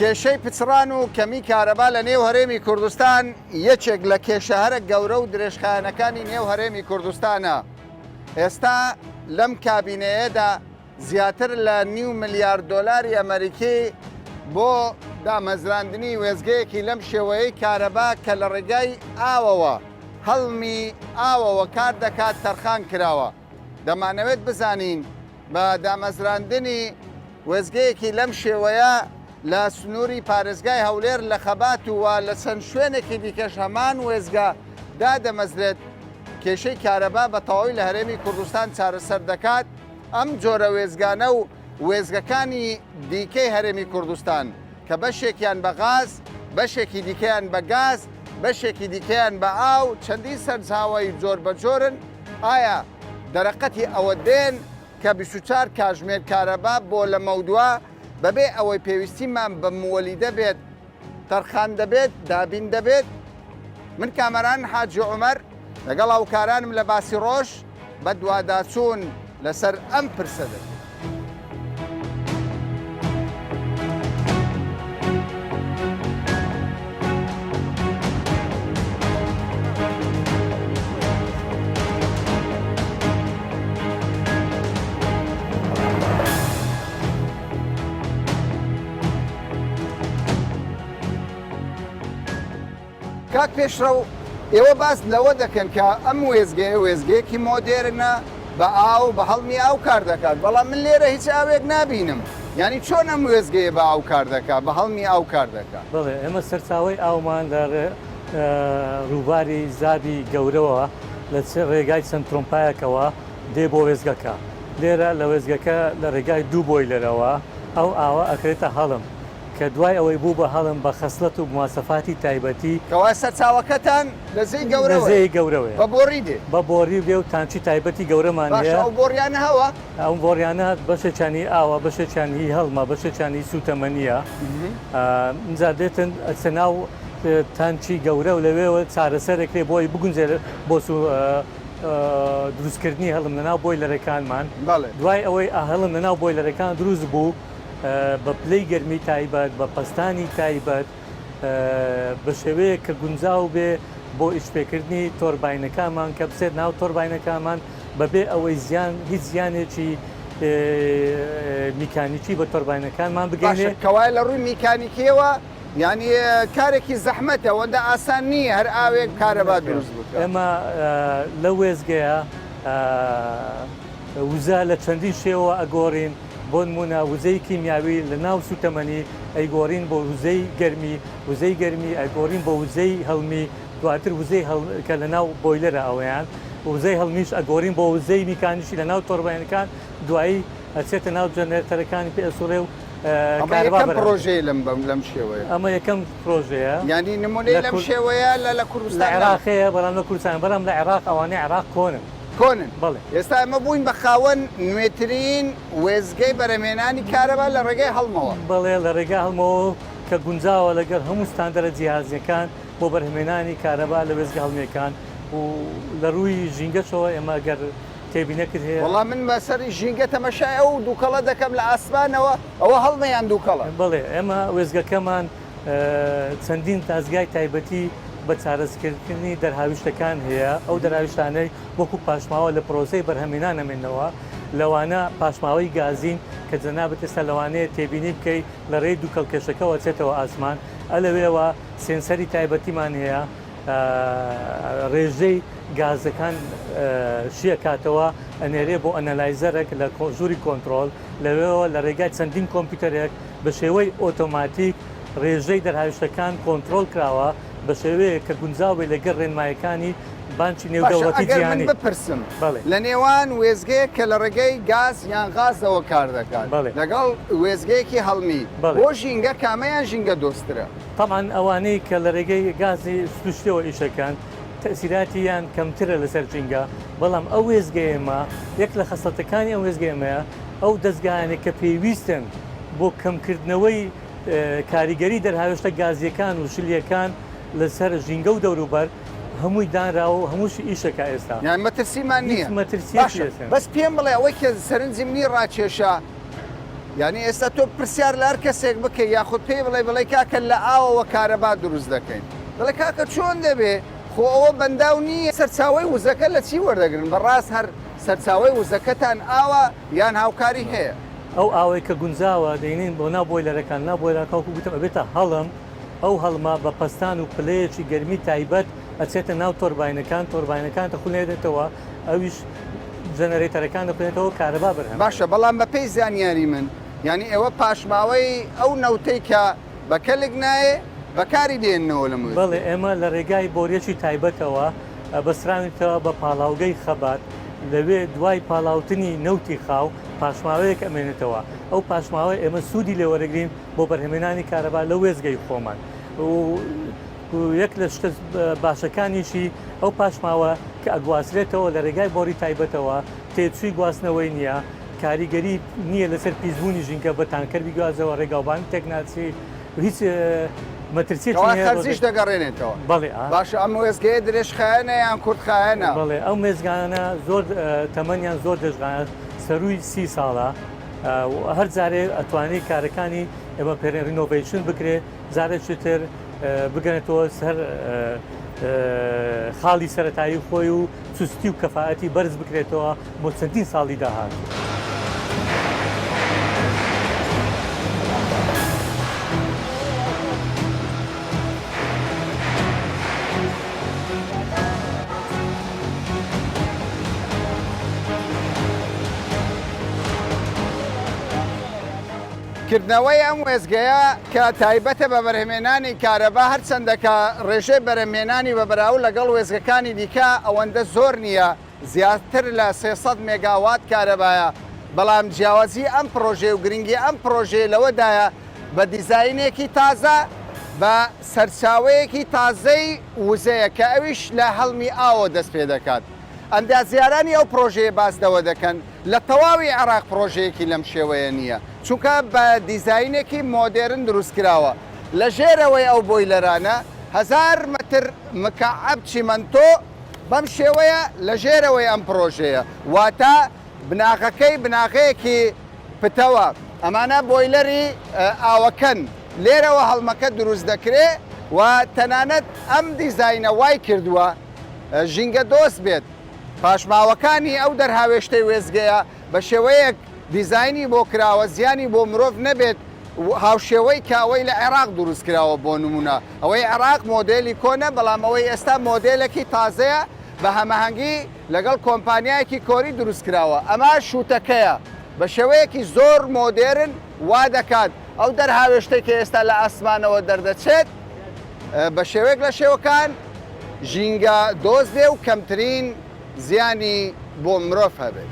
کێشەی پچڕان و کەمی کارەبا لە نێو هەرێمی کوردستان یەکێک لە کێشە هەرە گەورە و درێژخایەنەکانی نێو هەرێمی کوردستانە. ئێستا لەم کابینەیەدا زیاتر لە نیو ملیار دۆلاری ئەمەریکی بۆ دامەزراندنی وێستگەیەکی لەم شێوەیەی کارەبا کە لە ڕێگای ئاوەوە هەڵمی ئاوەوە کار دەکات تەرخان کراوە. دەمانەوێت بزانین بە دامەزراندنی وێستگەیەکی لەم شێوەیە لە سنووری پارێزگای هەولێر لە خەبات و لە چەند شوێنێکی دیکەش هەمان وێستگە دادەمەزرێت، کێشەی کارەبا بە تەواوی لە هەرێمی کوردستان چارەسەر دەکات، ئەم جۆرە وێستگانە و وێستگەکانی دیکەی هەرێمی کوردستان کە بەشێکیان بە غاز، بەشێکی دیکەیان بە گاز، بەشێکی دیکەیان بە ئاو، چەندین سەرچاوەی جۆربەجۆرن، ئایا دەرەقەتی ئەوە دێن کە 24 کاژمێر کارەبا بۆ لەمەودوا بەبێ ئەوەی پێویستیمان بە موەلیدە بێت تەرخان دەبێت دابین دەبێت؟ من کامەران حاجی عومەر لەگەڵ هاوکارانم لە باسی ڕۆژ بەدواداچوون لەسەر ئەم پرسە دەکەین. کاک پێشڕەو، ئێوە باس لەوە دەکەن کە ئەم وێستگەیە وێستگەیەکی مۆدێرنە، بە ئاو، بە هەڵمی ئاو کار دەکات، بەڵام من لێرە هیچ ئاوێک نابینم. یانی چۆن ئەم وێستگەیە بە ئاو کار دەکات، بە هەڵمی ئاو کار دەکات؟ بەڵێ، ئێمە سەرچاوەی ئاومان لە ڕووباری زابی گەورەوە لە ڕێگای چەند ترۆمپایەکەوە دێ بۆ وێستگەکە. لێرە لە وێستگەکە لە ڕێگای دوو بۆیلەرەوە ئەو ئاوە ئەکرێتە هەڵم. کە دوای ئەوەی بوو بە هەڵم بە خەسڵەت و مواسەفاتی تایبەتی. کەوایە سەرچاوەکەتان لە زێی گەورەوەیە. لە زێی گەورەوەیە. بە بۆڕی دێ. بە بۆڕی دێ و تانکی تایبەتی گەورەمان هەیە. باشە ئەو بۆڕیانە هەوە؟ ئەو بۆڕیانە بەشێکیان هی ئاوە، بەشێکیان هی هەڵمە، بەشێکیان هی سووتەمەنییە. ئینجا دێتن ئەچتە ناو تانکی گەورە و لەوێوە چارەسەر ئەکرێ بۆی بگونجێ بۆ دروستکردنی هەڵم لەناو بۆیلەرەکانمان. دوای ئەوەی هەڵم لەناو بۆیلەرەکان دروست بوو، بە پلەی گەرمی تایبەت، بە پەستانی تایبەت، بە شێوەیەک کە گونجاو بێ بۆ ئیشپێکردنی تۆرباینەکانمان کە بچێت ناو تۆرباینەکانمان بەبێ ئەوەی زیان هیچ زیانێکی میکانیکی بە تۆرباینەکانمان بگەینێ. باشە کەوایە لە ڕووی میکانیکیەوە یانی کارێکی زەحمەتە ئەوەندە ئاسان نییە هەر ئاوێک کارەبا دروست بکا. ئێمە لەو وێستگەیە وزە لە چەندین شێوە ئەگۆڕین، بۆنموونە وزەی کیمیاوی لە ناو سووتەمەنی ئەیگۆڕین بۆ وزەی گەرمی، وزەی گەرمی ئەگۆڕین بۆ وزەی هەڵمی، دواتر وزەی هەڵ کە لە ناو بۆیلەرە ئەوەیان وزەی هەڵمیش ئەگۆڕین بۆ وزەی میکانیکی لە ناو تۆرباینەکان دوایی ئەچێتە ناو جەنەرەتەرەکانی پێ ئەسوڕێ و ئەمە کارەبا یەکەم بەرهەم پڕۆژەیە لەم بەم لەم شێوەیە. ئەمە یەکەم پرۆژەیە یانی نموونەی لە لەم کورد شێوەیە لە لە لە کوردستان عێراق نەبوو. هەیە بەڵام لە کوردستان بەڵام لە عێراق ئەوانەی عێراق کۆنن. کۆنن. بەڵێ. ئێستا ئێمە بووین بە خاوەن نوێترین وێستگەی بەرهەمهێنانی کارەبا لە ڕێگای هەڵمەوە. بەڵێ لە ڕێگای هەڵمەوە کە گونجاوە لەگەڵ هەموو ستاندەرە جیهازییەکان بۆ بەرهەمهێنانی کارەبا لە وێستگە هەڵمییەکان و لە ڕووی ژینگەشەوە ئێمە گەر تێبینەکت هەیە. وەڵا من بە سەری ژینگە تەمەشای ئەو دووکەڵە دەکەم لە ئاسمانەوە ئەوە هەڵمە یان دووکەڵە؟ بەڵێ ئێمە وێستگەکەمان چەندین دەزگای تایبەتی بە چارەسکردنی دەرهاویشتەکان هەیە، ئەو دەرهاویشتانەی وەکو پاشماوە لە پرۆسەی بەرهەمهێنان ئەمێنەوە، لەوانە پاشماوەی گازین کە جەنابت ئێستا لەوانەیە تێبینی بکەی لە رێی دووکەڵکێشەکەوە ئەچێتەوە ئاسمان، ئەلەوێوە سێنسەری تایبەتیمان هەیە رێژەی گازەکان شیئەکاتەوە ئەنێرێ بۆ ئەنەلایزەرێک لە ژووری کۆنترۆڵ، لەوێوە لە رێگای چەندین کۆمپیوتەرێک بە شێوەی ئۆتۆماتیک رێژەی دەرهاویشتەکان کۆنترۆڵ کراوە بە شێوەیەک کە گونجاو بێت لەگەڵ رێنمایەکانی بانکی باشە نێودەوڵەتی ئەگەر من جیهانی. بپرسم بەڵێ. لە نێوان وێستگەیەک کە لە ڕێگەی گاز یان غازەوە کار دەکات بەڵێ. لەگەڵ وێستگەیەکی هەڵمی بەڵێ. بۆ ژینگە کامەیان ژینگە دۆستترە؟ تەبعەن ئەوانەی کە لە رێگەی گازی سروشتیەوە ئیش ئەکەن تەئسیراتیان کەمترە لەسەر ژینگە، بەڵام ئەو وێستگەیەمە یەک لە خەسڵەتەکانی ئەم وێستگەیەمەیە ئەو دەزگایانەی کە پێویستن بۆ کەمکردنەوەی کاریگەری دەرهاوێشتە گازییەکان و شلییەکان لەسەر ژینگە و دەوروبەر هەمووی دانراوە و هەمووشی ئیشەکا ئێستا. یان مەترسیمان هیچ نییە. مەترسییەکی باشە لەسەر. بەس پێم بڵێ ئەوەی کە سەرنجی منی ڕاکێشا. یانی ئێستا تۆ پرسیار لە هەر کەسێک بکەی یاخود پێی بڵێ بڵێ کاکە لە ئاوەوە کارەبا دروست دەکەین دەڵێ کاکە چۆن دەبێ خۆ ئەوە بەنداو نییە سەرچاوەی وزەکە لە چی وەردەگرن بەڕاست هەر سەرچاوەی وزەکەتان ئاوە یان هاوکاری هەیە؟ ئەو ئاوەی کە گونجاوە دەینین بۆ ناو بۆیلەرەکان ناو بۆیلەرەکان وەکو گوتم ئەبێتە هەڵم ئەو هەڵمە بە پەستان و پلەیەکی گەرمی تایبەت ئەچێتە ناو تۆرباینەکان تۆرباینەکان دەخولێنێتەوە ئەویش جەنەرەیتەرەکان دەخولێنێتەوە کارەبا بەرهەم باشە بەڵام بە پێی زانیاری من یانی ئێوە پاشماوەی ئەو نەوتەی کە بە کەلک نایێ بەکاری دێننەوە لەم وێستگەیە. بەڵێ ئێمە لە ڕێگای بۆریەکی تایبەتەوە بەستراوینتەوە بە پاڵاوگەی خەبات لەوێ دوای پاڵاوتنی نەوتی خاو پاشماوەیەک ئەمێنێتەوە ئەو پاشماوەیە ئێمە سوودی لێ وەرەگرین بۆ بەرهەمێنانی کارەبا لە وێستگەی خۆمان و یەک لە شتە باشەکانیشی ئەو پاشماوە کە ئەگوازرێتەوە لە رێگای بۆڕی تایبەتەوە تێچووی گواستنەوەی نییە، کاریگەری نییە لەسەر پیسبوونی ژینگە بە تانکەر بیگوازەوە رێگاوبان تێکناچی و هیچ مەترسیەکی کەوا نییە. خەرجیش دەگەڕێنێتەوە. بەڵێ ئا. باشە ئەم وێستگەیە درێژخایەنە یان کورتخایەنە؟ بەڵێ ئەم وێستگانە زۆر تەمەنیان زۆر درێژخایەنە سەرووی 30 ساڵە و هەر جارێ ئەتوانی کارەکانی ئێمە پێ renovation بکرێ جارێکی تر بگەنێتەوە سەر خاڵی سەرەتایی خۆی و چوستی و کەفائەتی بەرز بکرێتەوە بۆ چەندین ساڵی داهاتوو. کردنەوەی ئەم وێستگەیە کە تایبەتە بە بەرهەمێنانی کارەبا، هەرچەندە کە ڕێژەی بەرهەمهێنانی بە بەراورد لەگەڵ وێستگەکانی دیکە ئەوەندە زۆر نییە، زیاتر لە 300 مێگاوات کارەبایە، بەڵام جیاوازی ئەم پڕۆژەیە و گرنگی ئەم پڕۆژەیە لەوەدایە بە دیزاینێکی تازە، بە سەرچاوەیەکی تازەی وزەیە کە ئەویش لە هەڵمی ئاوەوە دەست پێدەکات. ئەندازیارانی ئەو پڕۆژەیە باس لەوە دەکەن، لە تەواوی عێراق پڕۆژەیەکی لەم شێوەیە نییە، چونکە بە دیزاینێکی مۆدێرن دروستکراوە، لە ژێرەوەی ئەو بۆیلەرانە هەزار مەتر مکعب چیمەنتۆ بەم شێوەیە لە ژێرەوەی ئەم پڕۆژەیە، واتە بناغەکەی بناغەیەکی پتەوە، ئەمانە بۆیلەری ئاوەکەن، لێرەوە هەڵمەکە دروست دەکرێ و تەنانەت ئەم دیزاینە وای کردووە ژینگەدۆست بێت. پاشماوەکانی ئەو دەرهاوێشتەی وێستگەیە بە شێوەیەک دیزاینی بۆ کراوە زیانی بۆ مرۆڤ نەبێت هاوشێوەی کە ئەوەی لە عێراق دروست کراوە بۆ نمونە ئەوەی عێراق مۆدێلی کۆنە بەڵام ئەوەی ئێستا مۆدێلێکی تازەیە بە هەماهەنگی لەگەڵ کۆمپانیایەکی کۆری دروست کراوە ئەمە شوتەکەیە بە شێوەیەکی زۆر مۆدێرن وا دەکات ئەو دەرهاوێشتەی کە ئێستا لە ئاسمانەوە دەردەچێت بە شێوەیەک لە شێوەکان ژینگە دۆست بێ و کەمترین زیانی بۆ مرۆڤ هەبێت.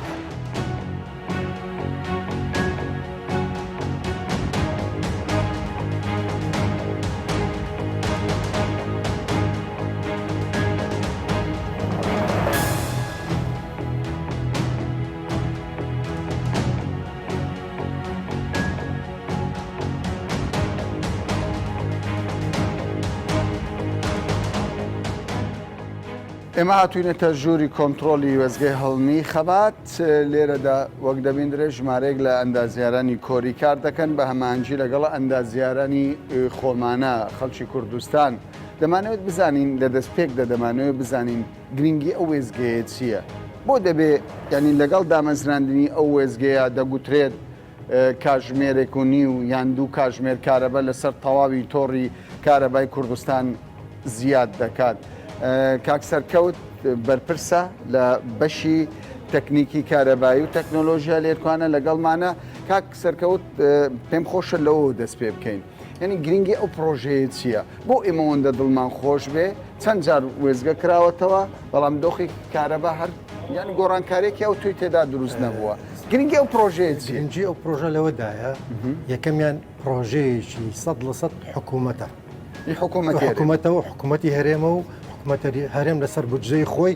ئێمە هاتوینەتە ژووری کۆنتڕۆڵی وێستگەی هەڵمی خەبات، لێرەدا وەک دەبیندرێت ژمارەیەک لە ئەندازیارانی کۆری کار دەکەن بە هەماهەنگی لەگەڵ ئەندازیارانی خۆمانە خەڵکی کوردستان. دەمانەوێت بزانین لە دەستپێکدا دەمانەوێت بزانین گرنگی ئەو وێستگەیە چییە؟ بۆ دەبێ یانی لەگەڵ دامەزراندنی ئەو وێستگەیە دەگوترێت کاژمێرێک و نیو یان دوو کاژمێر کارەبا لەسەر تەواوی تۆڕی کارەبای کوردستان زیاد دەکات. کاک سەرکەوت بەرپرسە لە بەشی تەکنیکی کارەبایی و تەکنۆلۆژیا لێرکوانە لەگەڵمانە. کاک سەرکەوت پێم خۆشە لەوە دەست پێ بکەین. یعنی گرنگی ئەو پرۆژەیە چییە؟ بۆ ئێمە ئەوەندە دڵمان خۆش بێ چەند جار وێزگە کراوەتەوە بەڵام دۆخی کارەبا هەر یان گۆڕانکارێکی ئەو توی تێدا دروست نەبووە گرنگی ئەو پرۆژەیە چییە؟ گرنگی ئەو پرۆژە لەوەدایە یەکەمیان پرۆژەیەکی سەد لە سەد حکوومەتە ئی حکوومەتی هەرێم. حکوومەتە و حکوومەتی هەرێمە و حکوومەتی هەرێم لەسەر بودجەی خۆی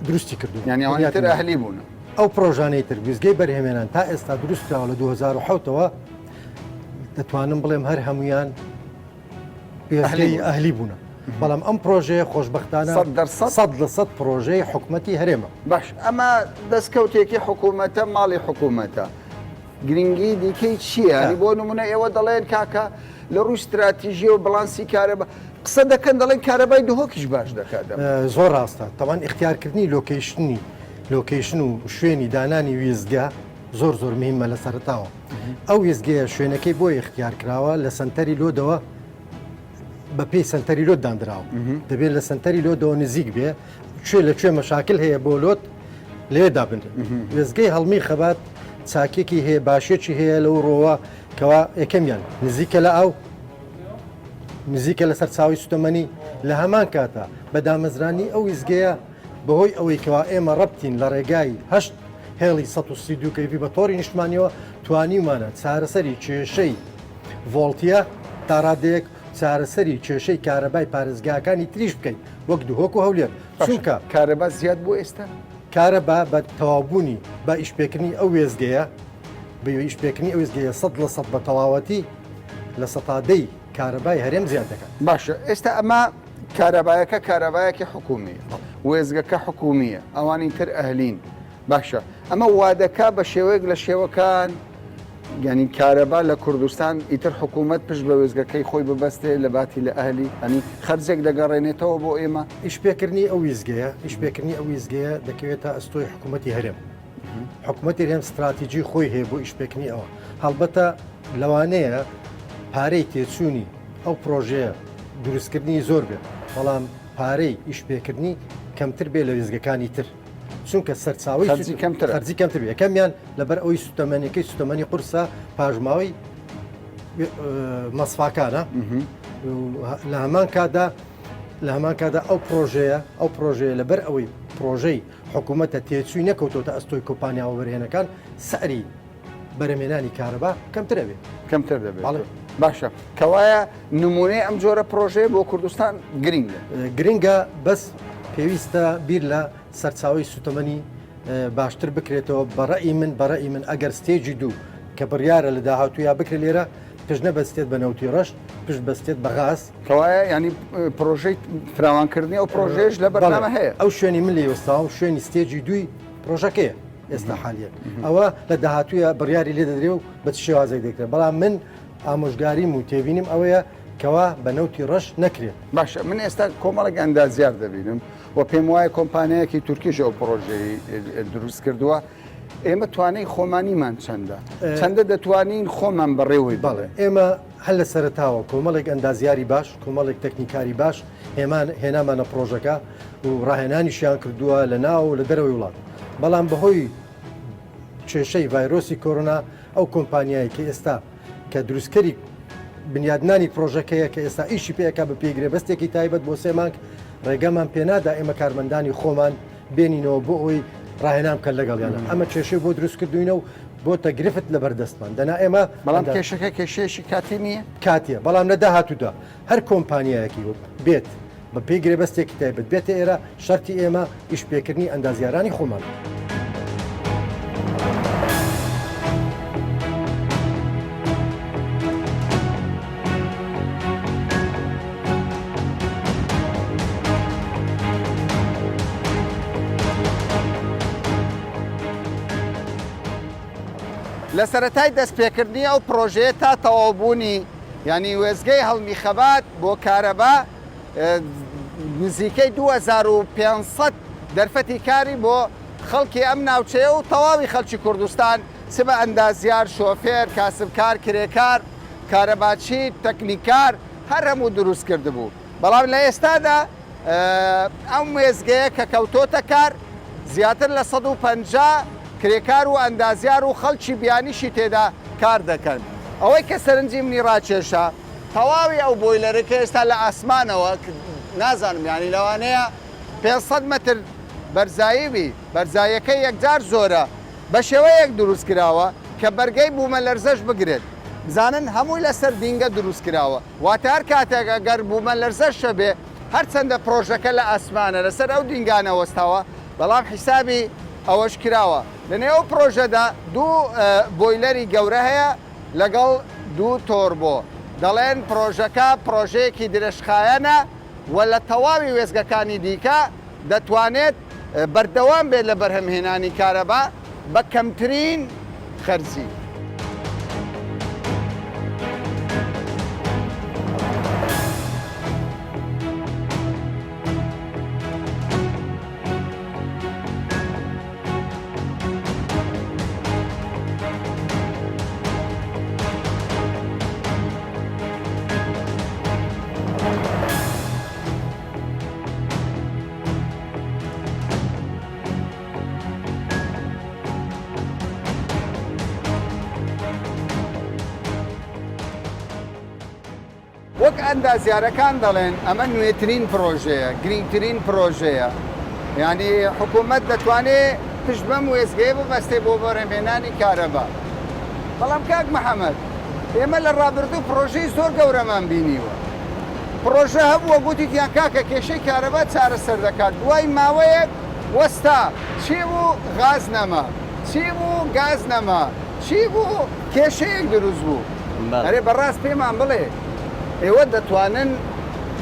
دروستی کردووە. یانی ئەوانی تر ئەهلی بوون. ئەو پرۆژانەی تر وێستگەی بەرهەمێنان تا ئێستا دروست کراوە لە 2007 ەوە دەتوانم بڵێم هەر هەمویان وێستگەی ئەهلی بوونە. بەڵام ئەم پرۆژەیە خۆشبەختانە 100% پرۆژەی حکوومەتی هەرێمە. باش ئەمە دەستکەوتێکی حکوومەتە ماڵی حکوومەتە. گرنگی دیکەی چییە؟ یانی بۆ نمونە ئێوە دەڵێن کاکە لە ڕووی ستراتیژیەوە بڵانسی کارەبا قسە دەکەن دەڵێن کارەبای دهۆکیش باش دەکات. زۆر ڕاستە تەوان ئیختیارکردنی location ی location و شوێنی دانانی وێستگە زۆر زۆر مهمە لە سەرتاوە ئەو وێستگەیە شوێنەکەی بۆ ئیختیار کراوە لە سنتەری لۆدەوە بە پێی سنتەری لۆت دانراوە دەبێت لە سنتەری لۆدەوە نزیک بێ کوێ لە کوێ مەشاکل هەیە بۆ لۆت لێ دابنرێت وێستگەی هەڵمی خەبات چاکێکی هەیە باشێکی هەیە لەو ڕۆوە کەوا یەکەمیان نزیکە لە ئاو نزیکە لە سەرچاوی سوتەمەنی لە هەمان کاتا بە دامەزرانی ئەو ویزگەیە بەهۆی ئەوەی کەوا ئێمە ڕەبتین لە ڕێگای هەشت هێڵی 132 کەیڤی بە تۆڕی نیشتمانیەوە توانیومانە چارەسەری کێشەی ڤۆڵتیە تا ڕادەیەک چارەسەری کێشەی کارەبای پارێزگاکانی تریش بکەین وەک دهۆک و هەولێر چونکە کارەبا زیاد بوو ئێستا؟ کارەبا بە تەواوبوونی بە ئیشپێکردنی ئەو وێستگەیە بە ئیشپێکردنی ئەو وێستگەیە 100% بە تەواوەتی لە سەتا دەی کارەبای هەرێم زیاد دەکات. باشە ئێستا ئەمە کارەبایەکە کارەبایەکی حکومیە وێستگەکە حکومیە ئەوانی تر ئەهلین باشە ئەمە وادەکا بە شێوەیەک لە شێوەکان یعنی کارەبا لە کوردستان ئیتر حکوومەت پشت بە وێزگەکەی خۆی ببەستێ لە باتی لە ئەهلی ئەنی خەرجێک دەگەڕێنێتەوە بۆ ئێمە. ئیشپێکردنی ئەو ویزگەیە ئیشپێکردنی ئەو ویزگەیە دەکەوێتە ئەستۆی حکوومەتی هەرێم حکوومەتی هەرێم ستراتیجی خۆی هەیە بۆ ئیشپێکردنی ئەوە هەڵبەتە لەوانەیە پارەی تێچوونی ئەو پرۆژەیە دروستکردنی زۆر بێت بەڵام پارەی ئیشپێکردنی کەمتر بێ لە وێزگەکانی تر. چونکە سەرچاوەی خەرجی کەمترە. خەرجی کەمتر بێ یەکەمیان لەبەر ئەوەی سوتەمەنیەکەی سوتەمەنی قورسە پاشماوەی مەسفاکانە لە هەمان کاتدا لە هەمان کاتدا ئەو پرۆژەیە ئەو پرۆژەیە لەبەر ئەوەی پرۆژەی حکوومەتە تێچووی نەکەوتۆتە ئەستۆی کۆمپانیا وەبەرهێنەکان سعری بەرەمێنانی کارەبا کەمتر ئەبێت. کەمتر دەبێت. بەڵێ. باشە کەوایە نمونەی ئەم جۆرە پرۆژەیە بۆ کوردستان گرنگە. گرنگە بەس پێویستە بیر لە سەرچاوەی سوتەمەنی باشتر بکرێتەوە بەڕەئی من بەڕەئی من ئەگەر stage ی دوو کە بڕیارە لە داهاتوویا بکرێت لێرە پشت نەبەستێت بە نەوتی ڕەش پشت بەستێت بە غاز. کەوایە یانی پرۆژەی فراوانکردنی ئەو پرۆژەیەش لە بەرنامە هەیە. ئەو شوێنی من لێی وەستاوم شوێنی stage ی دووی پرۆژەکەیە. ئێستا حالیەن ئەوە لە داهاتوویە بڕیاری لێ دەدرێ و بە چ شێوازێک دەکرێت بەڵام من ئامۆژگاریم و تێبینیم ئەوەیە کەوا بە نەوتی ڕەش نەکرێت. باشە من ئێستا کۆمەڵێک ئەندازیار دەبینم و پێم وایە کۆمپانیایەکی تورکیش ئەو پڕۆژەی دروست کردووە ئێمە توانای خۆمانیمان چەندە چەندە دەتوانین خۆمان بەڕێوەی بەڵێ ئێمە هەر لە سەرەتاوە کۆمەڵێک ئەندازیاری باش کۆمەڵێک تەکنیکاری باش هێمان هێنامانە پڕۆژەکە و ڕاهێنانیشیان کردووە لە ناو و لە دەرەوەی وڵات بەڵام بەهۆی کێشەی ڤایرۆسی کۆرۆنا ئەو کۆمپانیای کە ئێستا کە دروستکەری بنیادنانی پرۆژەکەیە کە ئێستا ئیشی پێەکە بە پێی گرێبەستێکی تایبەت بۆ سێ مانگ ڕێگەمان پێنادا ئێمە کارمەندانی خۆمان بێنینەوە بۆ ئەوەی ڕاهێنان بکەن لەگەڵیانە ئەمە کێشەی بۆ دروست کردوینە و بۆتە گرفت لە بەردەستمان دەنا ئێمە بەڵام کێشەکە کێشەیەکی کاتی نییە کاتیە بەڵام لە داهاتوودا هەر کۆمپانیایەکی بێت بە پێی گرێبەستێکی تایبەت بێتە ئێرە، شەرتی ئێمە ئیشپێکردنی ئەندازیارانی خۆمانە. لە سەرەتای دەستپێکردنی ئەو پڕۆژەیە تا تەواوبوونی یانی وێستگەی هەڵمی خەبات بۆ کارەبا نزیکەی 2500 دەرفەتی کاری بۆ خەڵکی ئەم ناوچەیە و تەواوی خەڵکی کوردستان چ بە ئەندازیار، شۆفێر، کاسبکار، کرێکار، کارەباچی، تەکنیکار هەر هەموو دروست کردبوو. بەڵام لە ئێستادا ئەم وێستگەیە کە کەوتۆتە کار زیاتر لە 150 کرێکار و ئەندازیار و خەڵکی بیانیشی تێدا کار دەکەن. ئەوەی کە سەرنجی منی ڕاکێشا تەواوی ئەو بۆیلەرەی کە ئێستا لە ئاسمانەوە نازانم یانی لەوانەیە 500 مەتر بەرزایی بی، بەرزاییەکەی یەکجار زۆرە، بە شێوەیەک دروست کراوە کە بەرگەی بوومەلەرزەش بگرێت. بزانن هەمووی لەسەر دینگە دروست کراوە، واتە هەر کاتێک ئەگەر بوومەلەرزەش هەبێ هەرچەندە پرۆژەکە لە ئاسمانە لەسەر ئەو دینگانە وەستاوە، بەڵام حیسابی ئەوەش کراوە. لەنێو ئەو پرۆژەدا دوو بۆیلەری گەورە هەیە لەگەڵ دوو تۆربۆ. دەڵێن پرۆژەکە پرۆژەیەکی درێژخایەنە و لە تەواوی وێستگەکانی دیکە دەتوانێت بەردەوام بێت لە بەرهەمهێنانی کارەبا بە کەمترین خەرجی. وەک ئەندازیارەکان دەڵێن ئەمە نوێترین پرۆژەیە، گرینگترین پرۆژەیە، یانی حکوومەت دەتوانێ پشت بەم وێستگەیە ببەستێ بۆ بەرهەمهێنانی کارەبا. بەڵام کاک محەمەد ئێمە لە ڕابردوو پرۆژەی زۆر گەورەمان بینیوە. پرۆژە هەبووە گوتیتیان کاکە کێشەی کارەبا چارەسەر دەکات، دوای ماوەیەک وەستا، چی بوو غاز نەما، چی بوو گاز نەما، چی بوو کێشەیەک دروست بوو. ئەرێ بەڕاست پێمان بڵێ ئێوە دەتوانن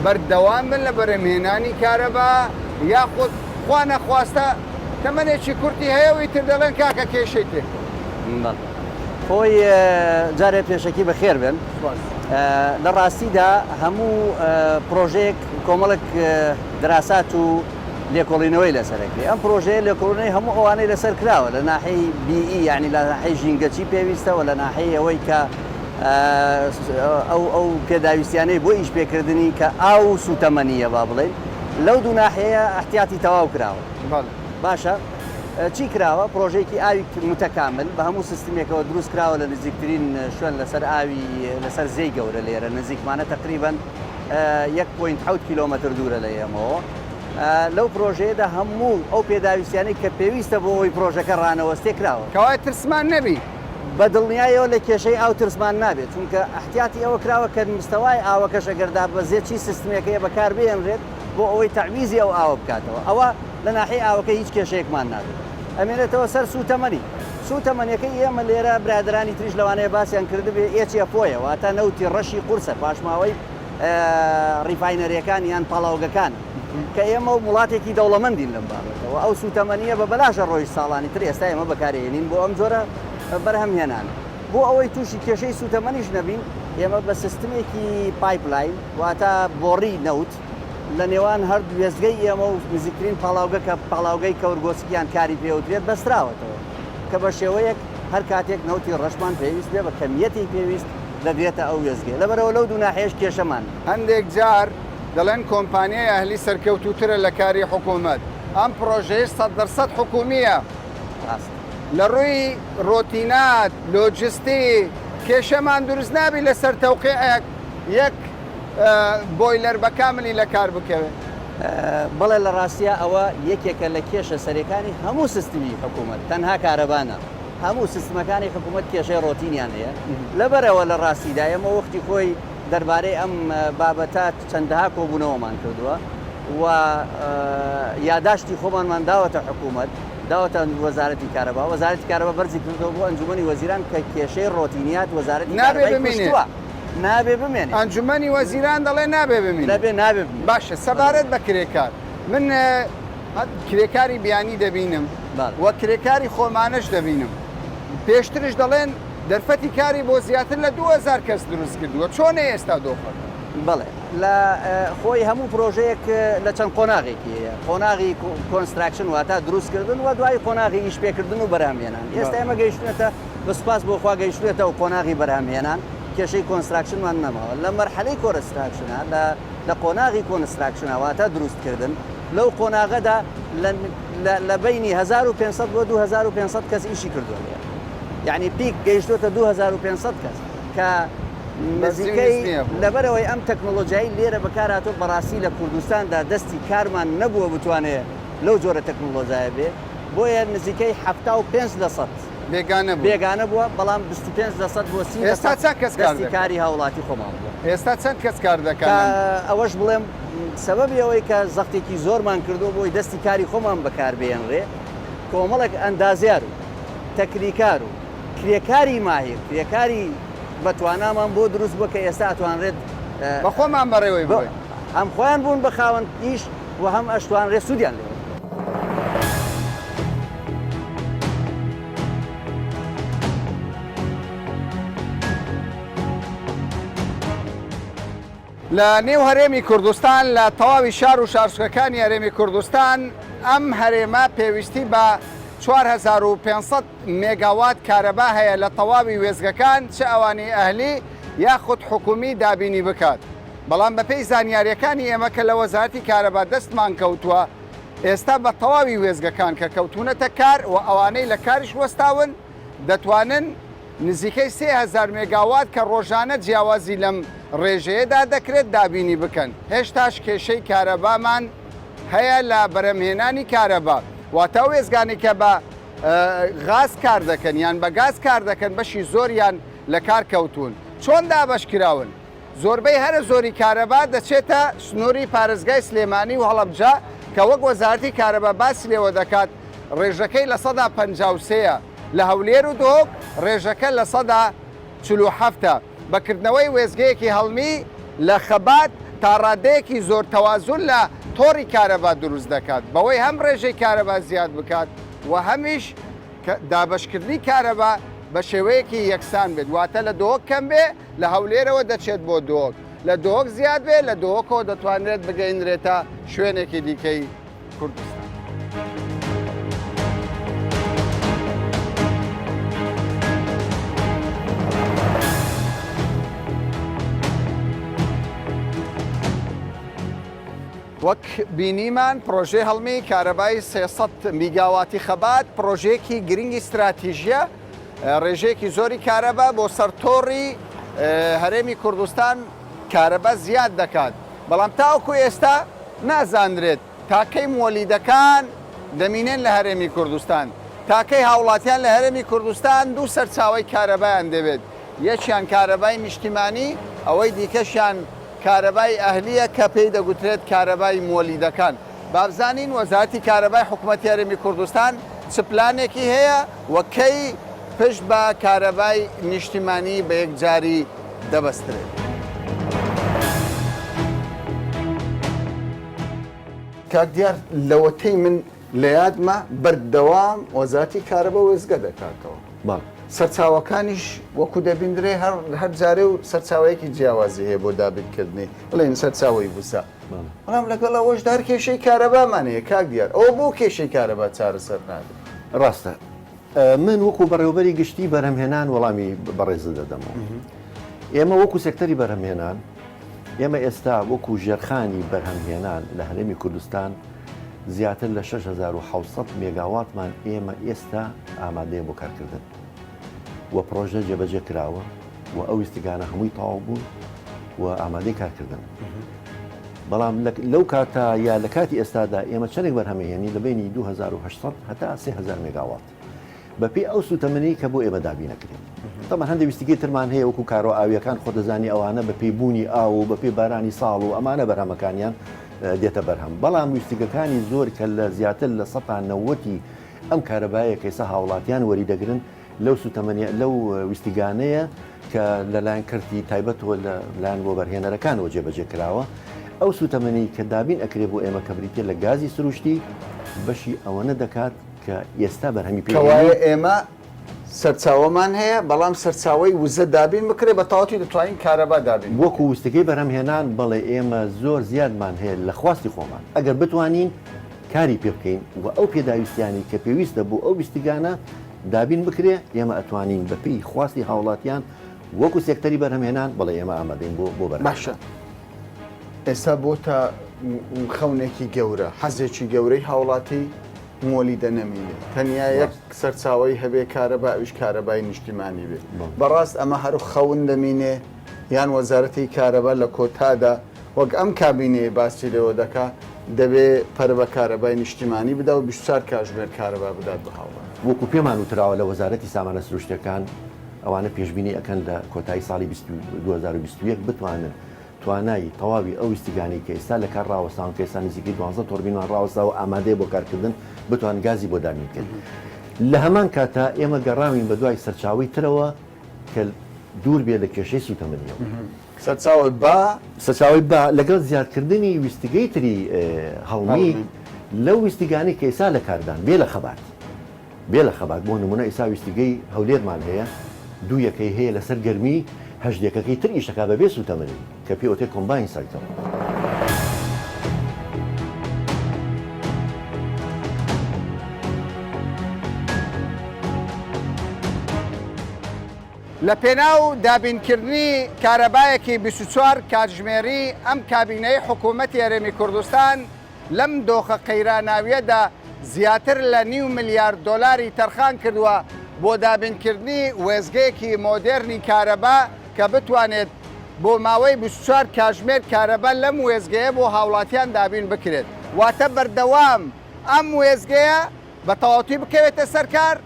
بەردەوام بن لە بەرهەمهێنانی کارەبا یاخود خوا نەخواستە تەمەنێکی کورتی هەیە و ئیتر دەڵێن کاکە کێشەی تێکەوت؟ بەڵێ خۆی جارێ پێشەکی بەخێر بێن. لە ڕاستیدا هەموو پرۆژەیەک کۆمەڵێک دراسات و لێکۆڵینەوەی لەسەر ئەکرێ. ئەم پرۆژەیە لێکۆڵینەوەی هەموو ئەوانەی لەسەر کراوە لە ناحیەی بیئی یانی لە ناحیەی ژینگە چی پێویستە و لە ناحیەی ئەوەی کە ئەو ئەو پێداویستیانەی بۆ ئیش پێکردنی کە ئاو و سووتەمەنییە با بڵێین لەو دوو ناحیەیە ئیحتیاتی تەواو کراوە. باشە چی کراوە؟ پرۆژەیەکی ئاوی متەکامل بە هەموو سیستمێکەوە دروست کراوە لە نزیکترین شوێن لەسەر ئاوی لەسەر زێی گەورە لێرە نزیکمانە تەقریبەن یەک point حەوت کیلۆمەتر دوورە لە ئێمەوە. لەو پرۆژەیەدا هەموو ئەو پێداویستیانەی کە پێویستە بۆ ئەوەی پرۆژەکە ڕانەوەستێ کراوە. کەوایە ترسمان نەبی. بە دڵنیایەوە لە کێشەی ئاو ترسمان نابێت، چونکە ئیحتیاتی ئەوە کراوە کە مستەوای ئاوەکەش ئەگەر دابەزێت چی سیستمێک هەیە بەکار بهێنرێت بۆ ئەوەی تەعویزی ئەو ئاوە بکاتەوە. ئەوە لە ناحیەی ئاوەکە هیچ کێشەیەکمان نابێت. ئەمێنێتەوە سەر سووتەمەنی. سووتەمەنیەکەی ئێمە لێرە برادەرانی تریش لەوانەیە باسیان کردبێ HFO یە واتە نەوتی ڕەشی قورسە پاشماوەی refinery ەکان یان پاڵاوگەکان کە ئێمە وڵاتێکی دەوڵەمەندین لەم بابەتەوە ئەو سووتەمەنیە بە بەلاشە ڕۆیشت ساڵانی تر ئێستا ئێمە بەکارێنین بۆ ئەم جۆرە بەرهەمهێنان بۆ ئەوەی تووشی کێشەی سووتەمەنیش نەبین ئێمە بە سیستمێکی pipeline واتە بۆڕی نەوت لە نێوان هەر وێستگەی ئێمە و نزیکترین پاڵاوگە کە پاڵاوگەی کەورگۆسکیان کاری پێوترێت بەستراوەتەوە کە بە شێوەیەک هەر کاتێک نەوتی ڕەشمان پێویست بێ بە کەمیەتی پێویست دەدرێتە ئەو وێستگەیە لەبەرئەوە لەو دوو ناحیەش کێشەمان. هەندێک جار دەڵێن کۆمپانیای ئەهلی سەرکەوتووترە لە کاری حکوومەت، ئەم پڕۆژەیەش 100% حکوومییە. ڕاستە. لە ڕووی ڕۆتینات، لۆجستی، کێشەمان دروست نابی لەسەر تەوقیعێک یەک بۆیلەر بە کاملی لە کار بکەوێ؟ بەڵێ لە ڕاستیا ئەوە یەکێکە لە کێشە سەرەکانی هەموو سیستمی حکوومەت، تەنها کارەبا نا. هەموو سیستمەکانی حکوومەت کێشەی ڕۆتینیان هەیە، لەبەرئەوە لە ڕاستیدا ئێمە وەختی خۆی دەربارەی ئەم بابەتە چەندەها کۆبوونەوەمان کردووە و یاداشتی خۆمانمان داوەتە حکوومەت، داوەتە وەزارەتی کارەبا، وەزارەتی کارەبا بەرزی کردەوە بۆ ئەنجوومەنی وەزیران کە کێشەی ڕۆتینیات وەزارەتی نابێ کارەبای بمینێت. کوشتووە، نابێ بمێنێ. ئەنجوومەنی وەزیران دەڵێ نابێ بمینێ. نەبێ نابێ بمینێ. باشە سەبارەت بە کرێکار من کرێکاری بیانی دەبینم و کرێکاری خۆمانەش دەبینم. پێشترش دەڵێن دەرفەتی کاری بۆ زیاتر لە 2000 کەس دروست کردووە، چۆنە ئێستا دۆخەکە؟ بەڵێ لە خۆی هەموو پرۆژەیەک لە چەند قۆناغێکی هەیە، قۆناغی construction واتە دروستکردن و دوایی قۆناغی ئیشپێکردن و بەرهەمهێنان. ئێستا ئێمە گەیشتوینەتە بە سوپاس بۆ خوا گەیشتوێتە و قۆناغی بەرهەمهێنان، کێشەی construction مان نەماوە. لە مەرحەلەی construction ا لە لە قۆناغی construction ا واتە دروستکردن، لەو قۆناغەدا لە لە بەینی 1500 بۆ 2500 کەس ئیشی کردووە لێرە یعنی peak گەیشتۆتە 2500 کەس کە نزیکەی لەبەرەوەی ئەم تەکنۆلۆژیایی لێرە بەکارهاتووە بەڕاستی لە کوردستاندا دەستی کارمان نەبووە بتوانێ لەو جۆرە تەکنۆلۆژیایە بێ بۆیە نزیکەی 75 لە سەد بێگانە بوو. بێگانە بووە، بەڵام 25 لە سەد بۆ 30 لە ئێستا سەد چەند کەس کار دەستی دەکەن؟ کاری هاوڵاتی خۆمان بووە. ئێستا چەند کەس کار دەکەن کە لەم؟ ئەوەش بڵێم سەبەبی ئەوەی کە زەختێکی زۆرمان کردووە بۆی دەستی کاری خۆمان بەکار بهێنرێ، کۆمەڵێک ئەندازیار و تەکنیکار و کرێکاری ماهیر، کرێکاری بە توانامان بۆ دروست بووە کە ئێستا ئەتوانرێت بە خۆمان بەڕێوەی ببەین. هەم خۆیان بوون بە خاوەن ئیش و هەم ئەشتوانرێت سوودیان لێ وەرگرن. لە نێو هەرێمی کوردستان لە تەواوی شار و شارچکەکانی هەرێمی کوردستان ئەم هەرێمە پێویستی بە 4500 مێگاوات کارەبا هەیە لە تەواوی وێستگەکان چ ئەوانەی ئەهلی یاخود حکومی دابینی بکات بەڵام بەپێی زانیاریەکانی ئێمە کە لە وەزارەتی کارەبا دەستمان کەوتووە ئێستا بە تەواوی وێستگەکان کە کەوتوونەتە کار و ئەوانەی لە کاریش وەستاون دەتوانن نزیکەی 3000 مێگاوات کە ڕۆژانە جیاوازی لەم ڕێژەیەدا دەکرێت دابینی بکەن. هێشتاش کێشەی کارەبامان هەیە لە بەرهەمهێنانی کارەبا، واتە ئەو وێستگانەی کە بە غاز کار دەکەن یان بە گاز کار دەکەن بەشی زۆریان لە کار کەوتوون. چۆن دابەش کراون؟ زۆربەی هەرە زۆری کارەبا دەچێتە سنووری پارێزگای سلێمانی و هەڵەبجە کە وەک وەزارەتی کارەبا باسی لێوە دەکات ڕێژەکەی 53% ە، لە هەولێر و دهۆک ڕێژەکە 47% ە. بە کردنەوەی وێستگەیەکی هەڵمی لە خەبات تا ڕادەیەکی زۆر تەوازون لە تۆڕی کارەبا دروست دەکات بەوەی هەم ڕێژەی کارەبا زیاد بکات و هەمیش دابەشکردنی کارەبا بە شێوەیەکی یەکسان بێت واتە لە دهۆک کەم بێ لە هەولێرەوە دەچێت بۆ دهۆک لە دهۆک زیاد بێ لە دهۆکەوە دەتوانرێت بگەینرێتە شوێنێکی دیکەی کوردستان. وەک بینیمان پرۆژەی هەڵمی کارەبای 300 میگاواتی خەبات پرۆژەیەکی گرنگی ستراتیژیە ڕێژەیەکی زۆری کارەبا بۆ سەر تۆڕی هەرێمی کوردستان کارەبا زیاد دەکات بەڵام تاوەکو ئێستا نازانرێت تا کەی موەلیدەکان دەمینێن لە هەرێمی کوردستان، تا کەی هاوڵاتیان لە هەرێمی کوردستان دوو سەرچاوەی کارەبایان دەبێت، یەکیان کارەبای نیشتیمانی، ئەوەی دیکەشیان کارەبای ئەهلییە کە پێی دەگوترێت کارەبای موەلیدەکان. بابزانین وەزارەتی کارەبای حکومەتی هەرێمی کوردستان چ پلانێکی هەیە و کەی پشت بە کارەبای نیشتیمانی بە یەکجاری دەبەسترێت. کاک دیار لەوەتەی من لە یادمە بەردەوام وەزارەتی کارەبا وێستگە دەکاتەوە. بەڵێ. سەرچاوەکانیش وەکو دەبیندرێ هەر هەر جارێ و سەرچاوەیەکی جیاوازی هەیە بۆ دابینکردنی بڵێین سەرچاوەی وزە. بەڵێ. بەڵام لەگەڵ ئەوەشدا هەر کێشەی کارەبامان هەیە کاک دیار ئەوە بۆ کێشەی کارەبا چارەسەر نابێت؟ ڕاستە. من وەکو بەڕێوەبەری گشتی بەرهەمهێنان وەڵامی بەڕێزت دەدەمەوە. ئێمە وەکو سێکتەری بەرهەمهێنان ئێمە ئێستا وەکو ژێرخانی بەرهەمهێنان لە هەرێمی کوردستان زیاتر لە 6700 مێگاواتمان ئێمە ئێستا ئامادەیە بۆ کارکردن و پڕۆژە جێبەجێ کراوە و ئەو ویستگانە هەمووی تەواو بوون و ئامادەی کارکردن. بەڵام لەو کاتە یا لە کاتی ئێستادا ئێمە چەندێک بەرهەمەهێنی لە بینی 2800 هەتا 3000 مێگاوات بەپێی ئەو سوتەمەنی کە بۆ ئێمە دابینەکرێت تەمان هەندێک ویستگەی ترمان هەیە وەکو کارۆ ئاویەکان خۆ دەزانی ئەوانە بەپێی بوونی ئاو و بەپێی بارانی ساڵ و ئەمانە بەرهەمەکانیان دێتە بەرهەم بەڵام ویستگەکانی زۆر کە لە زیاتر لە سەتا نەوەتی ئەم کارەبایە کە ئێستا هاوڵاتیان وەری دەگرن لەو سوتەمەنیە لەو ویستگانەیە کە لەلایەن کەرتی تایبەتەوە لە لایەن وەبەرهێنەرەکانەوە جێبەجێ کراوە، ئەو سوتەمەنی کە دابین ئەکرێ بۆ ئێمە کە بریتیە لە گازی سروشتی بەشی ئەوەنە دەکات کە ئێستا بەرهەمی پێ کەوایە ئێمە سەرچاوەمان هەیە بەڵام سەرچاوەی وزە دابین بکرێ بە تەواوەتی دەتوانین کارەبا دابین بکەین. وەکو وستگەی بەرهەمهێنان بەڵێ ئێمە زۆر زیادمان هەیە لە خواستی خۆمان ئەگەر بتوانین کاری پێ بکەین و ئەو پێداویستیانەی کە پێویستە بۆ ئەو ویستگانە دابین بکرێ ئێمە ئەتوانین بە پێی خواستی هاوڵاتیان وەکو سێکتەری بەرهەمهێنان بەڵێ ئێمە ئامادەین بۆ بۆ بەرهەم. باشە ئێستا بۆتە خەونێکی گەورە حەزێکی گەورەی هاوڵاتی مۆلیدە نەمینێ تەنیا یەک سەرچاوەی هەبێ کارەبا ئەویش کارەبای نیشتیمانی بێ بەڕاست ئەمە هەر خەون دەمینێ یان وەزارەتی کارەبا لە کۆتادا وەک ئەم کابینەیە باسی لێوە دەکا دەبێ پەرە بە کارەبای نیشتیمانی بدا و 24 کاژمێر کارەبا بدات بە هاوڵاتی. وەکو پێمان وتراوە لە وەزارەتی سامانە سروشتیەکان ئەوانە پێشبینی ئەکەن لە کۆتایی ساڵی 2021 بتوانن توانای تەواوی ئەو ویستگانەی کە ئێستا لە کار ڕاوەستاون کە ئێستا نزیکەی 12 تۆربینمان ڕاوەستاوە ئامادەیە بۆ کارکردن بتوان گازی بۆ دابین بکەن لە هەمان کاتا ئێمە گەڕاوین بە دوای سەرچاوەی ترەوە کە دوور بێ لە کێشەی سوتەمەنیەوە. سەرچاوەی با. سەرچاوەی با لەگەڵ زیادکردنی ویستگەی تری هەڵمی لەو ویستگانەی کە ئێستا لە کاردان بێ لە خەبات بێ لە خەبات بۆ نمونە ئێستا ویستگەی هەولێرمان هەیە دوو یەکەی هەیە لەسەر گەرمی هەشت یەکەکەی تر ئیش دەکات بەبێ سوتەمەنی کە پێی ئەوترێت combined cycle. لە پێناو دابینکردنی کارەبایەکی 24 کاتژمێری ئەم کابینەی حکوومەتی هەرێمی کوردستان لەم دۆخە قەیراناویەدا زیاتر لە نیو ملیار دۆلاری تەرخان کردووە بۆ دابینکردنی وێستگەیەکی مۆدێرنی کارەبا کە بتوانێت بۆ ماوەی 24 کاژمێر کارەبا لەم وێستگەیە بۆ هاوڵاتیان دابین بکرێت، واتە بەردەوام ئەم وێستگەیە بە تەواوەتی بکەوێتە سەر کار،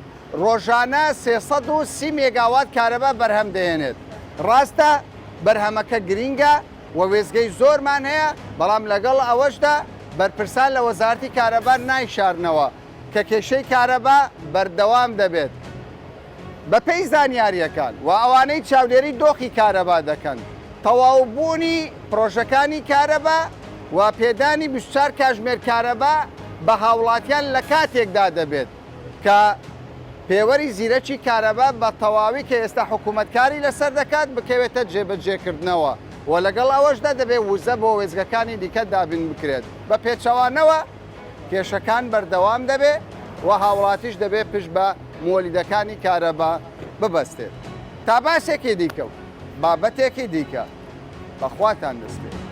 ڕۆژانە 330 مێگاوات کارەبا بەرهەم دەهێنێت. ڕاستە بەرهەمەکە گرینگە و وێستگەی زۆرمان هەیە، بەڵام لەگەڵ ئەوەشدا بەرپرسان لە وەزارەتی کارەبا نایشارنەوە کە کێشەی کارەبا بەردەوام دەبێت. بەپێی زانیارییەکان و ئەوانەی چاودێری دۆخی کارەبا دەکەن، تەواوبوونی پرۆژەکانی کارەبا و پێدانی 24 کاژمێر کارەبا بە هاوڵاتیان لە کاتێکدا دەبێت کە پێوەری زیرەکی کارەبا بە تەواوی کە ئێستا حکوومەت کاری لەسەر دەکات بکەوێتە جێبەجێکردنەوە و لەگەڵ ئەوەشدا دەبێت وزە بۆ وێستگەکانی دیکە دابین بکرێت، بە پێچەوانەوە کێشەکان بەردەوام دەبێت و هاوڵاتیش دەبێت پشت بە موەلیدەکانی کارەبا ببەستێت. تا باسێکی دیکە و بابەتێکی دیکە بە خواتان دەسپێرم.